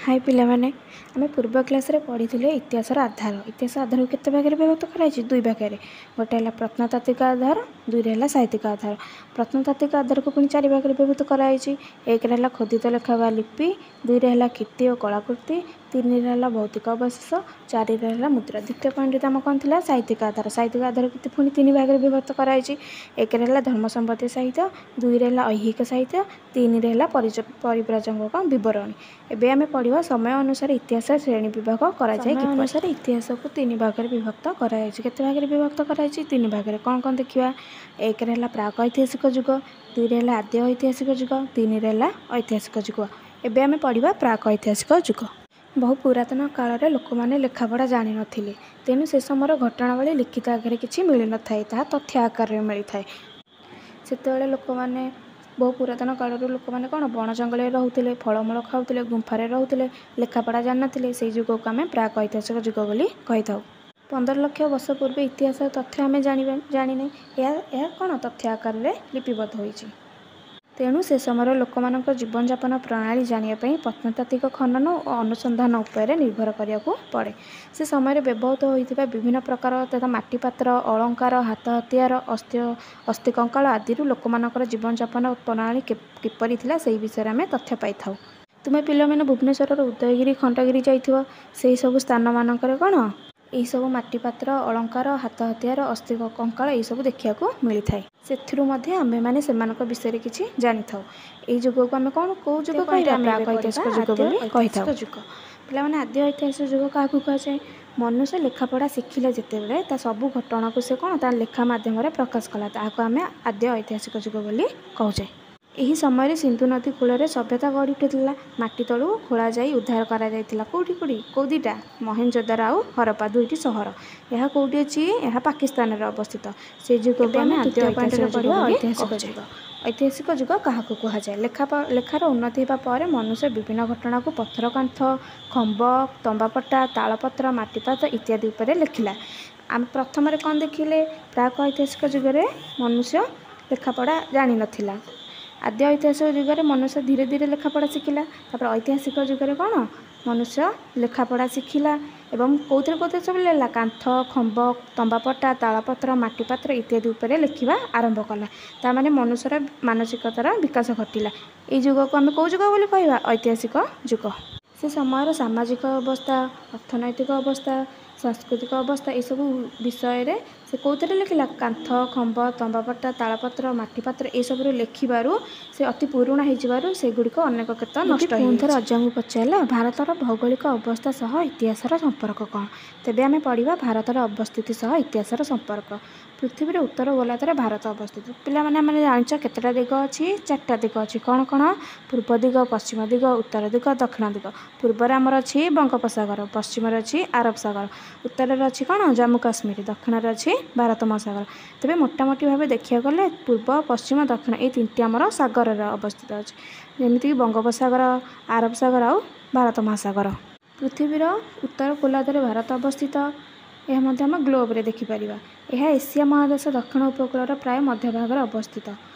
High ପିଲାମାନେ, ଆମେ ପୂର୍ବ କ୍ଲାସ୍ରେ ପଢ଼ିଥିଲେ ଇତିହାସର ଆଧାର। ଇତିହାସ ଆଧାରକୁ କେତେ ଭାଗରେ ବିଭକ୍ତ କରାଯାଇଛି? ଦୁଇ ଭାଗରେ। ଗୋଟେ ହେଲା ପ୍ରତ୍ନତାତ୍ତ୍ୱିକ ଆଧାର, ଦୁଇରେ ହେଲା ସାହିତ୍ୟିକ ଆଧାର। ପ୍ରତ୍ନତାତ୍ତ୍ୱିକ ଆଧାରକୁ ପୁଣି ଚାରି ଭାଗରେ ବିଭକ୍ତ କରାଯାଇଛି। ଏକରେ ହେଲା ଖୋଦିତ ଲେଖା ବା ଲିପି, ଦୁଇରେ ହେଲା କୀର୍ତ୍ତି ଓ କଳାକୃତି, ତିନିରେ ହେଲା ଭୌତିକ ଅବଶେଷ, ଚାରିରେ ହେଲା ମୁଦ୍ରା। ଦ୍ୱିତୀୟ ପଏଣ୍ଟରେ ଆମ କ'ଣ ଥିଲା? ସାହିତ୍ୟିକ ଆଧାର। ସାହିତ୍ୟିକ ଆଧାରକୁ ପୁଣି ତିନି ଭାଗରେ ବିଭକ୍ତ କରାଯାଇଛି। ଏକରେ ହେଲା ଧର୍ମ ସମ୍ବନ୍ଧୀୟ ସାହିତ୍ୟ, ଦୁଇରେ ହେଲା ଐହିକ ସାହିତ୍ୟ, ତିନିରେ ହେଲା ପରିବ୍ରାଜକଙ୍କ ବିବରଣୀ। ଏବେ ଆମେ ପଢ଼ିବା ସମୟ ଅନୁସାରେ ଇତିହାସ ଶ୍ରେଣୀ ବିଭାଗ କରାଯାଏ ସମୟ କିପରି। ଅନୁସାରେ ଇତିହାସକୁ ତିନି ଭାଗରେ ବିଭକ୍ତ କରାଯାଇଛି। କେତେ ଭାଗରେ ବିଭକ୍ତ କରାଯାଇଛି? ତିନି ଭାଗରେ। କ'ଣ କ'ଣ ଦେଖିବା? ଏକରେ ହେଲା ପ୍ରାକ ଐତିହାସିକ ଯୁଗ, ଦୁଇରେ ହେଲା ଆଦ୍ୟ ଐତିହାସିକ ଯୁଗ, ତିନିରେ ହେଲା ଐତିହାସିକ ଯୁଗ। ଏବେ ଆମେ ପଢ଼ିବା ପ୍ରାକ ଐତିହାସିକ ଯୁଗ। ବହୁ ପୁରାତନ କାଳରେ ଲୋକମାନେ ଲେଖାପଢ଼ା ଜାଣିନଥିଲେ, ତେଣୁ ସେ ସମୟର ଘଟଣାବଳୀ ଲିଖିତ ଆକାରରେ କିଛି ମିଳିନଥାଏ, ତାହା ତଥ୍ୟ ଆକାରରେ ମିଳିଥାଏ। ସେତେବେଳେ ଲୋକମାନେ ବହୁ ପୁରାତନ କାଳରୁ ଲୋକମାନେ କ'ଣ ବଣ ଜଙ୍ଗଲରେ ରହୁଥିଲେ, ଫଳମୂଳ ଖାଉଥିଲେ, ଗୁମ୍ଫାରେ ରହୁଥିଲେ, ଲେଖାପଢ଼ା ଜାଣିନଥିଲେ। ସେଇ ଯୁଗକୁ ଆମେ ପ୍ରାକ ଐତିହାସିକ ଯୁଗ ବୋଲି କହିଥାଉ। 15 ଲକ୍ଷ ବର୍ଷ ପୂର୍ବେ ଇତିହାସର ତଥ୍ୟ ଆମେ ଜାଣିବା ଜାଣିନେ। ଏହା କ'ଣ ତଥ୍ୟ ଆକାରରେ ଲିପିବଦ୍ଧ ହୋଇଛି। ତେଣୁ ସେ ସମୟର ଲୋକମାନଙ୍କ ଜୀବନଯାପନ ପ୍ରଣାଳୀ ଜାଣିବା ପାଇଁ ପ୍ରତ୍ନତାତ୍ତ୍ୱିକ ଖନନ ଓ ଅନୁସନ୍ଧାନ ଉପରେ ନିର୍ଭର କରିବାକୁ ପଡ଼େ। ସେ ସମୟରେ ବ୍ୟବହୃତ ହୋଇଥିବା ବିଭିନ୍ନ ପ୍ରକାର ତଥା ମାଟିପାତ୍ର, ଅଳଙ୍କାର, ହାତ ହତିଆର, ଅସ୍ଥି କଙ୍କାଳ ଆଦିରୁ ଲୋକମାନଙ୍କର ଜୀବନଯାପନ ପ୍ରଣାଳୀ କିପରି ଥିଲା, ସେହି ବିଷୟରେ ଆମେ ତଥ୍ୟ ପାଇଥାଉ। ତୁମେ ପିଲାମାନେ ଭୁବନେଶ୍ୱରର ଉଦୟଗିରି, ଖଣ୍ଡଗିରି ଯାଇଥିବ। ସେହି ସବୁ ସ୍ଥାନମାନଙ୍କରେ କ'ଣ ଏହିସବୁ ମାଟିପାତ୍ର, ଅଳଙ୍କାର, ହାତ ହତିଆର, ଅସ୍ଥି କଙ୍କାଳ ଏହିସବୁ ଦେଖିବାକୁ ମିଳିଥାଏ। ସେଥିରୁ ମଧ୍ୟ ଆମ୍ଭେମାନେ ସେମାନଙ୍କ ବିଷୟରେ କିଛି ଜାଣିଥାଉ। ଏଇ ଯୁଗକୁ ଆମେ କ'ଣ କେଉଁ ଯୁଗ କହିବା? ଆମେ ପ୍ରାକ ଏବେ ଐତିହାସିକ ପଢ଼ିବା ଯୁଗ ଆଦ୍ୟ ବୋଲି କହିଥାଉ। ଐତିହାସିକ ଯୁଗ। ପିଲାମାନେ, ଆଦ୍ୟ ଐତିହାସିକ ଯୁଗ କାହାକୁ କୁହାଯାଏ? ମନୁଷ୍ୟ ଲେଖାପଢ଼ା ଶିଖିଲା ଯେତେବେଳେ, ତା ସବୁ ଘଟଣାକୁ ସେ କ'ଣ ତା ଲେଖା ମାଧ୍ୟମରେ ପ୍ରକାଶ କଲା, ତାହାକୁ ଆମେ ଆଦ୍ୟ ଐତିହାସିକ ଯୁଗ ବୋଲି କହୁଛେ। ଏହି ସମୟରେ ସିନ୍ଧୁ ନଦୀ କୂଳରେ ସଭ୍ୟତା ଗଢ଼ି ଉଠିଥିଲା। ମାଟି ତଳୁ ଖୋଳାଯାଇ ଉଦ୍ଧାର କରାଯାଇଥିଲା। କେଉଁଠି? କେଉଁଠି? କେଉଁ ଦୁଇଟା? ମହେଞ୍ଜୋଦାରୋ ଆଉ ହରପ୍ପା ଦୁଇଟି ସହର। ଏହା କେଉଁଠି ଅଛି? ଏହା ପାକିସ୍ତାନରେ ଅବସ୍ଥିତ। ସେ ଯୁଗକୁ ଏବେ ଆମେ ଆମେ ଆଦ୍ୟ ତୃତୀୟ ଐତିହାସିକ ପଏଣ୍ଟରେ ଯୁଗ ପଢ଼ିବା ବୋଲି ଐତିହାସିକ କହୁଛେ। ଯୁଗ। ଐତିହାସିକ ଯୁଗ କାହାକୁ କୁହାଯାଏ? ଲେଖାର ଉନ୍ନତି ହେବା ପରେ ମନୁଷ୍ୟ ବିଭିନ୍ନ ଘଟଣାକୁ ପଥର କାନ୍ଥ, ଖମ୍ବ, ତମ୍ବାପଟା, ତାଳପତ୍ର, ମାଟିପାତ୍ର ଇତ୍ୟାଦି ଉପରେ ଲେଖିଲା। ଆମେ ପ୍ରଥମରେ କ'ଣ ଦେଖିଲେ? ପ୍ରାକ ଐତିହାସିକ ଯୁଗରେ ମନୁଷ୍ୟ ଲେଖାପଢ଼ା ଜାଣିନଥିଲା। ଆଦ୍ୟ ଐତିହାସିକ ଯୁଗରେ ମନୁଷ୍ୟ ଧୀରେ ଧୀରେ ଲେଖାପଢ଼ା ଶିଖିଲା। ତାପରେ ଐତିହାସିକ ଯୁଗରେ କ'ଣ ମନୁଷ୍ୟ ଲେଖାପଢ଼ା ଶିଖିଲା ଏବଂ କେଉଁଥିରେ କେଉଁଥିରେ ସବୁ ଲେଖିଲା? କାନ୍ଥ, ଖମ୍ବ, ତମ୍ବାପଟା, ତାଳପତ୍ର, ମାଟିପାତ୍ର ଇତ୍ୟାଦି ଉପରେ ଲେଖିବା ଆରମ୍ଭ କଲା। ତାମାନେ ମନୁଷ୍ୟର ମାନସିକତାର ବିକାଶ ଘଟିଲା। ଏଇ ଯୁଗକୁ ଆମେ କେଉଁ ଯୁଗ ବୋଲି କହିବା? ଐତିହାସିକ ଯୁଗ। ସେ ସମୟର ସାମାଜିକ ଅବସ୍ଥା, ଅର୍ଥନୈତିକ ଅବସ୍ଥା, ସାଂସ୍କୃତିକ ଅବସ୍ଥା ଏସବୁ ବିଷୟରେ ସେ କେଉଁଥିରେ ଲେଖିଲା? କାନ୍ଥ, ଖମ୍ବ, ତମ୍ବାପଟା, ତାଳପତ୍ର, ମାଟିପାତ୍ର ଏସବୁରେ ଲେଖିବାରୁ ସେ ଅତି ପୁରୁଣା ହେଇଯିବାରୁ ସେଗୁଡ଼ିକ ଅନେକ କେତେ ଯଦି ନଷ୍ଟ ପୁଣି ଥରେ ହେଇଯାଇଛି। ଅଜାଙ୍କୁ ପଚାରିଲା, ଭାରତର ଭୌଗୋଳିକ ଅବସ୍ଥା ସହ ଇତିହାସର ସମ୍ପର୍କ କ'ଣ? ତେବେ ଆମେ ପଢ଼ିବା ଭାରତର ଅବସ୍ଥିତି ସହ ଇତିହାସର ସମ୍ପର୍କ। ପୃଥିବୀର ଉତ୍ତର ଗୋଲାର୍ଦ୍ଧରେ ଭାରତ ଅବସ୍ଥିତ। ପିଲାମାନେ, ଆମେ ଜାଣିଛ କେତେଟା ଦିଗ ଅଛି? ଚାରିଟା ଦିଗ ଅଛି। କ'ଣ କ'ଣ? ପୂର୍ବ ଦିଗ, ପଶ୍ଚିମ ଦିଗ, ଉତ୍ତର ଦିଗ, ଦକ୍ଷିଣ ଦିଗ। ପୂର୍ବରେ ଆମର ଅଛି ବଙ୍ଗୋପସାଗର, ପଶ୍ଚିମରେ ଅଛି ଆରବ ସାଗର, ଉତ୍ତରରେ ଅଛି କ'ଣ ଜାମ୍ମୁ କାଶ୍ମୀର, ଦକ୍ଷିଣରେ ଅଛି ଭାରତ ମହାସାଗର। ତେବେ ମୋଟାମୋଟି ଭାବେ ଦେଖିବାକୁ ଗଲେ ପୂର୍ବ, ପଶ୍ଚିମ, ଦକ୍ଷିଣ ଏଇ ତିନିଟି ଆମର ସାଗରରେ ଅବସ୍ଥିତ ଅଛି, ଯେମିତିକି ବଙ୍ଗୋପସାଗର, ଆରବ ସାଗର ଆଉ ଭାରତ ମହାସାଗର। ପୃଥିବୀର ଉତ୍ତର ଗୋଲାର୍ଦ୍ଧରେ ଭାରତ ଅବସ୍ଥିତ। ଏହା ମଧ୍ୟ ଆମେ ଗ୍ଲୋବରେ ଦେଖିପାରିବା। ଏହା ଏସିଆ ମହାଦେଶ ଦକ୍ଷିଣ ଉପକୂଳର ପ୍ରାୟ ମଧ୍ୟଭାଗରେ ଅବସ୍ଥିତ।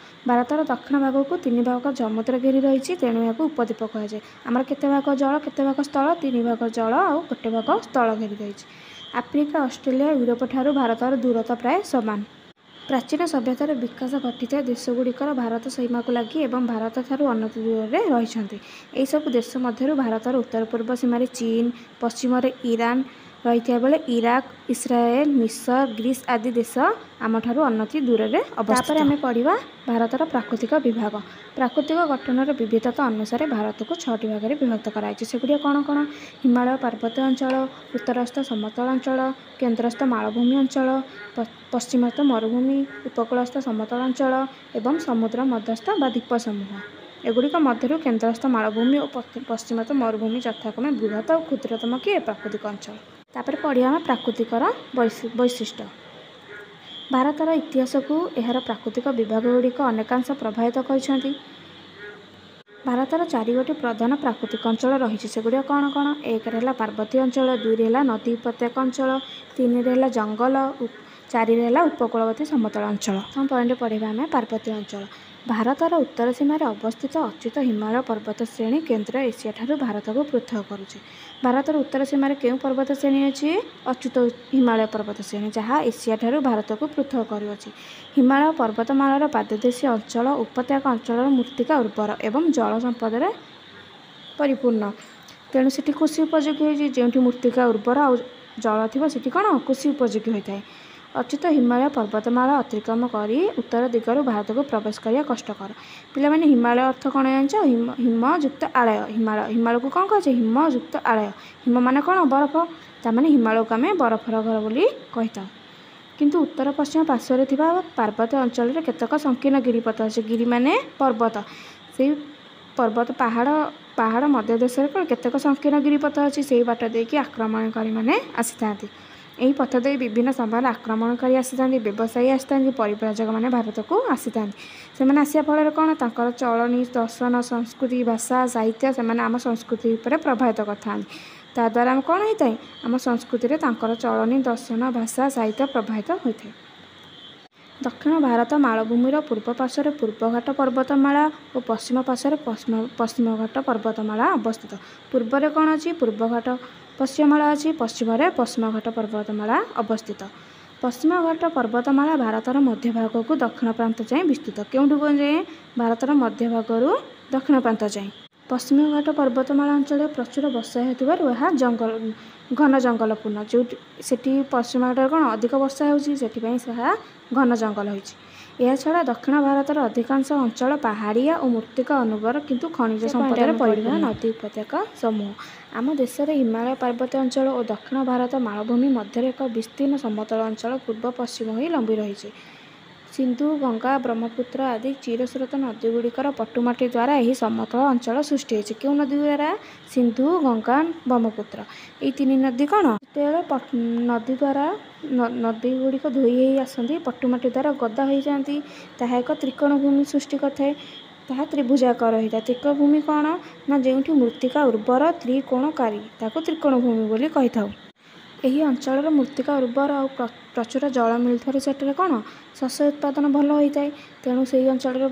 ଭାରତର ଦକ୍ଷିଣ ଭାଗକୁ ତିନି ଭାଗ ସମୁଦ୍ର ଘେରି ରହିଛି, ତେଣୁ ଏହାକୁ ଉପଦ୍ୱୀପ କୁହାଯାଏ। ଆମର କେତେ ଭାଗ ଜଳ, କେତେ ଭାଗ ସ୍ଥଳ? ତିନି ଭାଗ ଜଳ ଆଉ ଗୋଟେ ଭାଗ ସ୍ଥଳ ଘେରି ରହିଛି। ଆଫ୍ରିକା, ଅଷ୍ଟ୍ରେଲିଆ, ୟୁରୋପ ଠାରୁ ଭାରତର ଦୂରତା ପ୍ରାୟ ସମାନ। ପ୍ରାଚୀନ ସଭ୍ୟତାର ବିକାଶ ଘଟିଥିବା ଦେଶଗୁଡ଼ିକର ଭାରତ ସୀମାକୁ ଲାଗି ଏବଂ ଭାରତ ଠାରୁ ଅନତି ଦୂରରେ ରହିଛନ୍ତି। ଏହିସବୁ ଦେଶ ମଧ୍ୟରୁ ଭାରତର ଉତ୍ତର ପୂର୍ବ ସୀମାରେ ଚୀନ, ପଶ୍ଚିମରେ ଇରାନ ରହିଥିବା ବେଳେ ଇରାକ, ଇସ୍ରାଏଲ, ମିଶର, ଗ୍ରୀସ ଆଦି ଦେଶ ଆମଠାରୁ ଅନତି ଦୂରରେ ତାପରେ ଅବସ୍ଥିତ। ଆମେ ପଢ଼ିବା ଭାରତର ପ୍ରାକୃତିକ ବିଭାଗ। ପ୍ରାକୃତିକ ଗଠନର ବିବିଧତା ଅନୁସାରେ ଭାରତକୁ ଛଅଟି ଭାଗରେ ବିଭକ୍ତ କରାଯାଇଛି। ସେଗୁଡ଼ିକ କ'ଣ କ'ଣ? ହିମାଳୟ ପାର୍ବତ୍ୟ ଅଞ୍ଚଳ, ଉତ୍ତରସ୍ଥ ସମତଳ ଅଞ୍ଚଳ, କେନ୍ଦ୍ରସ୍ଥ ମାଳଭୂମି ଅଞ୍ଚଳ, ପଶ୍ଚିମସ୍ଥ ମରୁଭୂମି, ଉପକୂଳସ୍ଥ ସମତଳ ଅଞ୍ଚଳ ଏବଂ ସମୁଦ୍ର ମଧ୍ୟସ୍ଥ ବା ଦ୍ୱୀପ ସମୂହ। ଏଗୁଡ଼ିକ ମଧ୍ୟରୁ କେନ୍ଦ୍ରସ୍ଥ ମାଳଭୂମି ଓ ପଶ୍ଚିମସ୍ଥ ମରୁଭୂମି ଯଥାକ୍ରମେ ବୃହତ ଓ କ୍ଷୁଦ୍ରତମ କିଏ ପ୍ରାକୃତିକ ଅଞ୍ଚଳ। ତାପରେ ପଢ଼ିବା ଆମେ ପ୍ରାକୃତିକର ବୈଶିଷ୍ଟ୍ୟ। ଭାରତର ଇତିହାସକୁ ଏହାର ପ୍ରାକୃତିକ ବିଭାଗଗୁଡ଼ିକ ଅନେକାଂଶ ପ୍ରଭାବିତ କରିଛନ୍ତି। ଭାରତର ଚାରିଗୋଟି ପ୍ରଧାନ ପ୍ରାକୃତିକ ଅଞ୍ଚଳ ରହିଛି। ସେଗୁଡ଼ିକ କ'ଣ କ'ଣ? ଏକରେ ହେଲା ପାର୍ବତ୍ୟ ଅଞ୍ଚଳ, ଦୁଇରେ ହେଲା ନଦୀ ଉପତ୍ୟକା ଅଞ୍ଚଳ, ତିନିରେ ହେଲା ଜଙ୍ଗଲ, ଚାରିରେ ହେଲା ଉପକୂଳବର୍ତ୍ତୀ ସମତଳ ଅଞ୍ଚଳ। ପ୍ରଥମ ପଏଣ୍ଟ ପଢ଼ିବା ଆମେ ପାର୍ବତ୍ୟ ଅଞ୍ଚଳ। ଭାରତର ଉତ୍ତର ସୀମାରେ ଅବସ୍ଥିତ ଅଚ୍ୟୁତ ହିମାଳୟ ପର୍ବତ ଶ୍ରେଣୀ କେନ୍ଦ୍ର ଏସିଆଠାରୁ ଭାରତକୁ ପୃଥକ କରୁଛି। ଭାରତର ଉତ୍ତର ସୀମାରେ କେଉଁ ପର୍ବତ ଶ୍ରେଣୀ ଅଛି? ଅଚ୍ୟୁତ ହିମାଳୟ ପର୍ବତ ଶ୍ରେଣୀ, ଯାହା ଏସିଆଠାରୁ ଭାରତକୁ ପୃଥକ କରୁଅଛି। ହିମାଳୟ ପର୍ବତମାଳାର ପାଦଦେଶୀୟ ଅଞ୍ଚଳ ଉପତ୍ୟକା ଅଞ୍ଚଳର ମୃତ୍ତିକା ଉର୍ବର ଏବଂ ଜଳ ସମ୍ପଦରେ ପରିପୂର୍ଣ୍ଣ। ତେଣୁ ସେଠି କୃଷି ଉପଯୋଗୀ ହୋଇଛି। ଯେଉଁଠି ମୃତ୍ତିକା ଉର୍ବର ଆଉ ଜଳ ଥିବ, ସେଠି କ'ଣ କୃଷି ଉପଯୋଗୀ ହୋଇଥାଏ। ଅଚ୍ୟୁତ ହିମାଳୟ ପର୍ବତମାଳା ଅତିକ୍ରମ କରି ଉତ୍ତର ଦିଗରୁ ଭାରତକୁ ପ୍ରବେଶ କରିବା କଷ୍ଟକର। ପିଲାମାନେ, ହିମାଳୟ ଅର୍ଥ କ'ଣ ଜାଣିଛ? ହିମଯୁକ୍ତ ଆଳୟ। ହିମାଳୟ, ହିମାଳୟକୁ କ'ଣ କୁହାଯାଏ? ହିମଯୁକ୍ତ ଆଳୟ। ହିମ ମାନେ କ'ଣ? ବରଫ। ତାମାନେ ହିମାଳୟକୁ ଆମେ ବରଫର ଘର ବୋଲି କହିଥାଉ। କିନ୍ତୁ ଉତ୍ତର ପଶ୍ଚିମ ପାର୍ଶ୍ୱରେ ଥିବା ପାର୍ବତ୍ୟ ଅଞ୍ଚଳରେ କେତେକ ସଂକୀର୍ଣ୍ଣ ଗିରିପଥ ଅଛି। ଗିରି ମାନେ ପର୍ବତ। ସେଇ ପର୍ବତ ପାହାଡ଼ ମଧ୍ୟଦେଶରେ କ'ଣ କେତେକ ସଂକୀର୍ଣ୍ଣ ଗିରିପଥ ଅଛି। ସେଇ ବାଟ ଦେଇକି ଆକ୍ରମଣକାରୀମାନେ ଆସିଥାନ୍ତି। ଏହି ପଥ ଦେଇ ବିଭିନ୍ନ ସମୟରେ ଆକ୍ରମଣକାରୀ ଆସିଥାନ୍ତି, ବ୍ୟବସାୟୀ ଆସିଥାନ୍ତି, ପରିବ୍ରାଜକମାନେ ଭାରତକୁ ଆସିଥାନ୍ତି। ସେମାନେ ଆସିବା ଫଳରେ କ'ଣ ତାଙ୍କର ଚଳଣି, ଦର୍ଶନ, ସଂସ୍କୃତି, ଭାଷା, ସାହିତ୍ୟ, ସେମାନେ ଆମ ସଂସ୍କୃତି ଉପରେ ପ୍ରଭାବିତ କରିଥାନ୍ତି। ତାଦ୍ୱାରା ଆମେ କ'ଣ ହୋଇଥାଏ? ଆମ ସଂସ୍କୃତିରେ ତାଙ୍କର ଚଳଣି, ଦର୍ଶନ, ଭାଷା, ସାହିତ୍ୟ ପ୍ରଭାବିତ ହୋଇଥାଏ। ଦକ୍ଷିଣ ଭାରତ ମାଳଭୂମିର ପୂର୍ବ ପାର୍ଶ୍ୱରେ ପୂର୍ବଘାଟ ପର୍ବତମାଳା ଓ ପଶ୍ଚିମ ପାର୍ଶ୍ୱରେ ପଶ୍ଚିମଘାଟ ପର୍ବତମାଳା ଅବସ୍ଥିତ। ପୂର୍ବରେ କ'ଣ ଅଛି? ପୂର୍ବଘାଟ ପଶ୍ଚିମମାଳା ଅଛି, ପଶ୍ଚିମରେ ପଶ୍ଚିମଘାଟ ପର୍ବତମାଳା ଅବସ୍ଥିତ। ପଶ୍ଚିମଘାଟ ପର୍ବତମାଳା ଭାରତର ମଧ୍ୟଭାଗକୁ ଦକ୍ଷିଣ ପ୍ରାନ୍ତ ଯାଏଁ ବିସ୍ତୃତ। କେଉଁଠୁ ଯାଏଁ? ଭାରତର ମଧ୍ୟଭାଗରୁ ଦକ୍ଷିଣ ପ୍ରାନ୍ତ ଯାଏଁ। ପଶ୍ଚିମଘାଟ ପର୍ବତମାଳା ଅଞ୍ଚଳରେ ପ୍ରଚୁର ବର୍ଷା ହେଉଥିବାରୁ ଏହା ଜଙ୍ଗଲ ଘନ ଜଙ୍ଗଲପୂର୍ଣ୍ଣ। ଯେଉଁଠି ସେଠି ପଶ୍ଚିମଘାଟରେ କ'ଣ ଅଧିକ ବର୍ଷା ହେଉଛି, ସେଥିପାଇଁ ତାହା ଘନ ଜଙ୍ଗଲ ହୋଇଛି। ଏହାଛଡ଼ା ଦକ୍ଷିଣ ଭାରତର ଅଧିକାଂଶ ଅଞ୍ଚଳ ପାହାଡ଼ିଆ ଓ ମୃତ୍ତିକା ଅନୁର୍ବର, କିନ୍ତୁ ଖଣିଜ ସମ୍ପଦରେ ପରିପୂର୍ଣ୍ଣ। ନଦୀ ଉପତ୍ୟକା ସମୂହ। ଆମ ଦେଶରେ ହିମାଳୟ ପାର୍ବତ୍ୟ ଅଞ୍ଚଳ ଓ ଦକ୍ଷିଣ ଭାରତ ମାଳଭୂମି ମଧ୍ୟରେ ଏକ ବିସ୍ତୀର୍ଣ୍ଣ ସମତଳ ଅଞ୍ଚଳ ପୂର୍ବ ପଶ୍ଚିମ ହୋଇ ଲମ୍ବି ରହିଛି। ସିନ୍ଧୁ, ଗଙ୍ଗା, ବ୍ରହ୍ମପୁତ୍ର ଆଦି ଚିରସ୍ରୋତ ନଦୀଗୁଡ଼ିକର ପଟୁମାଟି ଦ୍ୱାରା ଏହି ସମତଳ ଅଞ୍ଚଳ ସୃଷ୍ଟି ହୋଇଛି। କେଉଁ ନଦୀ ଦ୍ୱାରା? ସିନ୍ଧୁ, ଗଙ୍ଗା, ବ୍ରହ୍ମପୁତ୍ର, ଏଇ ତିନି ନଦୀ କ'ଣ ଯେତେବେଳେ ନଦୀ ଦ୍ୱାରା ନଦୀ ଗୁଡ଼ିକ ଧୋଇ ହେଇ ଆସନ୍ତି, ପଟୁମାଟି ଦ୍ୱାରା ଗଦା ହୋଇଯାଆନ୍ତି, ତାହା ଏକ ତ୍ରିକୋଣ ଭୂମି ସୃଷ୍ଟି କରିଥାଏ। ତାହା ତ୍ରିଭୁଜାକାର ହୋଇଥାଏ। ତ୍ରିକୋଣ ଭୂମି କ'ଣ ନା ଯେଉଁଠି ମୃତ୍ତିକା ଉର୍ବର ତ୍ରିକୋଣକାରୀ, ତାକୁ ତ୍ରିକୋଣ ଭୂମି ବୋଲି କହିଥାଉ। ଏହି ଅଞ୍ଚଳର ମୃତ୍ତିକା ଉର୍ବର ଆଉ ପ୍ରଚୁର ଜଳ ମିଳୁଥିବାରୁ ସେଠାରେ କ'ଣ ଶସ୍ୟ ଉତ୍ପାଦନ ଭଲ ହୋଇଥାଏ। ତେଣୁ ସେହି ଅଞ୍ଚଳରେ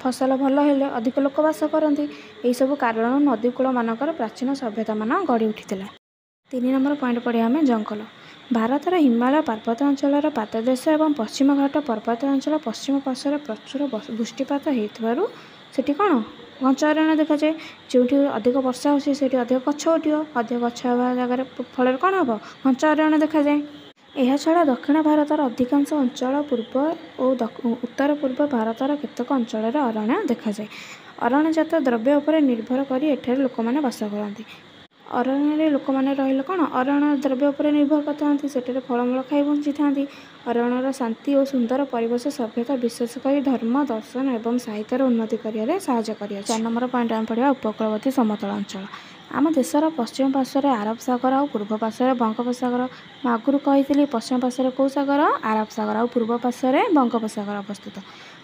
ଫସଲ ଭଲ ହେଲେ ଅଧିକ ଲୋକ ବାସ କରନ୍ତି। ଏହିସବୁ କାରଣରୁ ନଦୀ କୂଳମାନଙ୍କର ପ୍ରାଚୀନ ସଭ୍ୟତାମାନ ଗଢ଼ି ଉଠିଥିଲା। 3 ନମ୍ବର ପଏଣ୍ଟ ପଢ଼ିବା ଆମେ, ଜଙ୍ଗଲ। ଭାରତର ହିମାଳୟ ପାର୍ବତ୍ୟ ଅଞ୍ଚଳର ପାଦଦେଶ ଏବଂ ପଶ୍ଚିମଘାଟ ପର୍ବତ ଅଞ୍ଚଳ ପଶ୍ଚିମ ପାର୍ଶ୍ୱରେ ପ୍ରଚୁର ବୃଷ୍ଟିପାତ ହେଉଥିବାରୁ ସେଠି କ'ଣ ଘଞ୍ଚ ଅରଣ୍ୟ ଦେଖାଯାଏ। ଯେଉଁଠି ଅଧିକ ବର୍ଷା ହେଉଛି, ସେଠି ଅଧିକ ଗଛ ଉଠିବ। ଅଧିକ ଗଛ ହେବା ଜାଗାରେ ଫଳରେ କ'ଣ ହେବ? ଘଞ୍ଚ ଅରଣ୍ୟ ଦେଖାଯାଏ। ଏହାଛଡ଼ା ଦକ୍ଷିଣ ଭାରତର ଅଧିକାଂଶ ଅଞ୍ଚଳ ପୂର୍ବ ଓ ଉତ୍ତର ପୂର୍ବ ଭାରତର କେତେକ ଅଞ୍ଚଳରେ ଅରଣ୍ୟ ଦେଖାଯାଏ। ଅରଣ୍ୟଜାତ ଦ୍ରବ୍ୟ ଉପରେ ନିର୍ଭର କରି ଏଠାରେ ଲୋକମାନେ ବାସ କରନ୍ତି। ଅରଣ୍ୟରେ ଲୋକମାନେ ରହିଲେ କ'ଣ ଅରଣ୍ୟ ଦ୍ରବ୍ୟ ଉପରେ ନିର୍ଭର କରିଥାନ୍ତି। ସେଠାରେ ଫଳମୂଳ ଖାଇ ବଞ୍ଚିଥାନ୍ତି। ଅରଣ୍ୟର ଶାନ୍ତି ଓ ସୁନ୍ଦର ପରିବେଶ ସଭ୍ୟତା, ବିଶେଷ କରି ଧର୍ମ, ଦର୍ଶନ ଏବଂ ସାହିତ୍ୟର ଉନ୍ନତି କରିବାରେ ସାହାଯ୍ୟ କରିଅଛି। 4 ନମ୍ବର ପଏଣ୍ଟ ଆମେ ପଢ଼ିବା, ଉପକୂଳବର୍ତ୍ତୀ ସମତଳ ଅଞ୍ଚଳ। ଆମ ଦେଶର ପଶ୍ଚିମ ପାର୍ଶ୍ୱରେ ଆରବ ସାଗର ଆଉ ପୂର୍ବ ପାର୍ଶ୍ୱରେ ବଙ୍ଗୋପସାଗର। ମୁଁ ଆଗରୁ କହିଥିଲି, ପଶ୍ଚିମ ପାର୍ଶ୍ୱରେ କେଉଁ ସାଗର? ଆରବ ସାଗର। ଆଉ ପୂର୍ବ ପାର୍ଶ୍ୱରେ ବଙ୍ଗୋପସାଗର ଅବସ୍ଥିତ।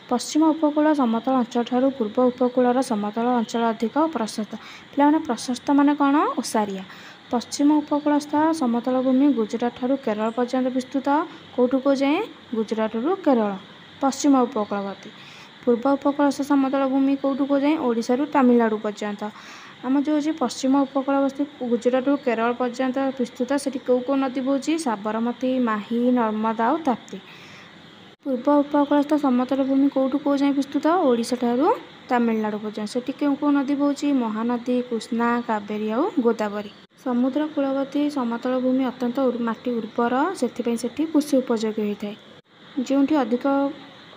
ପଶ୍ଚିମ ଉପକୂଳ ସମତଳ ଅଞ୍ଚଳଠାରୁ ପୂର୍ବ ଉପକୂଳର ସମତଳ ଅଞ୍ଚଳ ଅଧିକ ପ୍ରଶସ୍ତ। ପିଲାମାନେ, ପ୍ରଶସ୍ତ ମାନେ କ'ଣ? ଓସାରିଆ। ପଶ୍ଚିମ ଉପକୂଳସ୍ଥ ସମତଳ ଭୂମି ଗୁଜୁରାଟ ଠାରୁ କେରଳ ପର୍ଯ୍ୟନ୍ତ ବିସ୍ତୃତ। କେଉଁଠୁ କେଉଁ ଯାଏଁ? ଗୁଜୁରାଟରୁ କେରଳ, ପଶ୍ଚିମ ଉପକୂଳବର୍ତ୍ତୀ। ପୂର୍ବ ଉପକୂଳସ୍ଥ ସମତଳ ଭୂମି କେଉଁଠୁ କେଉଁ ଯାଏଁ? ଓଡ଼ିଶାରୁ ତାମିଲନାଡ଼ୁ ପର୍ଯ୍ୟନ୍ତ। ଆମ ଯେଉଁ ଅଛି ପଶ୍ଚିମ ଉପକୂଳବର୍ତ୍ତୀ ଗୁଜୁରାଟରୁ କେରଳ ପର୍ଯ୍ୟନ୍ତ ବିସ୍ତୃତ, ସେଠି କେଉଁ କେଉଁ ନଦୀ ବହୁଛି? ସାବରମତୀ, ମାହି, ନର୍ମଦା ଆଉ ତାପ୍ତି। ପୂର୍ବ ଉପକୂଳସ୍ଥ ସମତଳ ଭୂମି କେଉଁଠୁ କେଉଁ ଯାଏଁ ବିସ୍ତୃତ? ଓଡ଼ିଶାଠାରୁ ତାମିଲନାଡ଼ୁ ପର୍ଯ୍ୟନ୍ତ। ସେଠି କେଉଁ କେଉଁ ନଦୀ ବହୁଛି? ମହାନଦୀ, କୃଷ୍ଣା, କାବେରୀ ଆଉ ଗୋଦାବରୀ। ସମୁଦ୍ର କୂଳବର୍ତ୍ତୀ ସମତଳ ଭୂମି ଅତ୍ୟନ୍ତ ମାଟି ଉର୍ବର, ସେଥିପାଇଁ ସେଠି କୃଷି ଉପଯୋଗୀ ହୋଇଥାଏ। ଯେଉଁଠି ଅଧିକ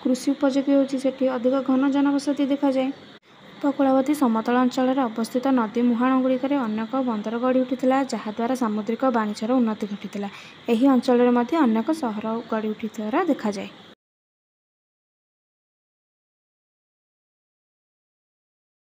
କୃଷି ଉପଯୋଗୀ ହେଉଛି, ସେଠି ଅଧିକ ଘନ ଜନବସତି ଦେଖାଯାଏ। ଉପକୂଳବର୍ତ୍ତୀ ସମତଳ ଅଞ୍ଚଳରେ ଅବସ୍ଥିତ ନଦୀ ମୁହାଣ ଗୁଡ଼ିକରେ ଅନେକ ବନ୍ଦର ଗଢ଼ି ଉଠିଥିଲା, ଯାହାଦ୍ୱାରା ସାମୁଦ୍ରିକ ବାଣିଜ୍ୟର ଉନ୍ନତି ଘଟିଥିଲା। ଏହି ଅଞ୍ଚଳରେ ମଧ୍ୟ ଅନେକ ସହର ଗଢ଼ି ଉଠିଥିବାର ଦେଖାଯାଏ।